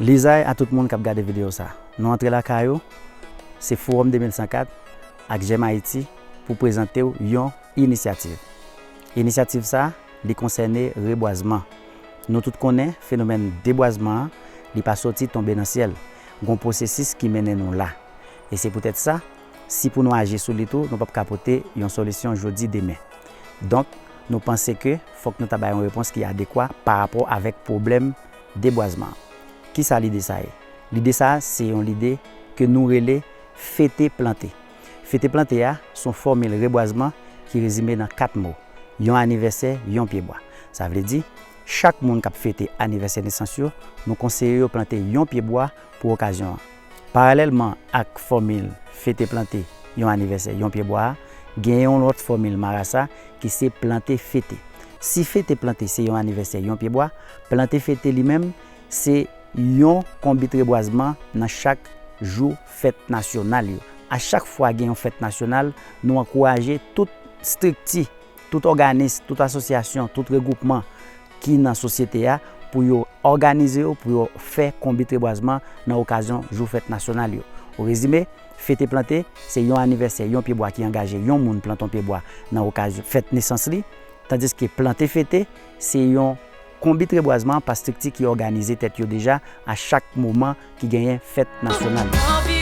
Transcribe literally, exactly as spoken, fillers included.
Lizay a tout moun k ap gade videyo sa. Nou antre lakay ou, se Fowòm de mil san kat ak J'aime Haïti pou prezante w yon inisyativ. Inisyativ sa, li konsène rebwazman. Nou tout konnen fenomèn debwazman an, li pa soti tonbe nan syèl. Gon pwosesis ki mennen nou la. E se poutèt sa, si pou nou aji sou li tou, nou p ap ka pote yon solisyon jodi demen. Donk, nou panse ke fòk nou ta bay yon repons ki adekwa pa rapò avèk pwoblèm debwazman an. Kisa lide sa ye? Lide sa a se yon lide ke nou rele Fete Plante. Fete Plante a se yon fòmil rebwazman ki rezime nan kat mo, yon anivèsè, yon pye bwa. Sa vle di, chak moun k ap fete anivèsè nesans yo, nou konseye yo plante yon pye bwa pou okazyon an. Paralèlman ak fòmil Fete Plante, yon anivèsè, yon pye bwa a, genyen yon lòt fòmil marasa ki se Plante Fete. Si Fete Plante se yon anivèsè, yon pye bwa, Plante Fete li menm se yon konbit rebwazman nan chak jou fèt nasyonal yo. A chak fwa gen yon fèt nasyonal, nou ankouraje tout estrikti, tout òganis, tout asosyasyon, tout regwoupman ki nan sosyete a pou yo òganize yo, pou yo fè konbit rebwazman nan okazyon jou fèt nasyonal yo. O rezime, Fete Plante se yon anivèsè, yon pye bwa ki angaje yon moun plante yon pye bwa nan okazyon fèt nesans li, tandiske Plante Fete se yon konbit rebwazman pa estrikti ki òganize tèt yo deja a chak moman ki genyen fèt nasyonal yo.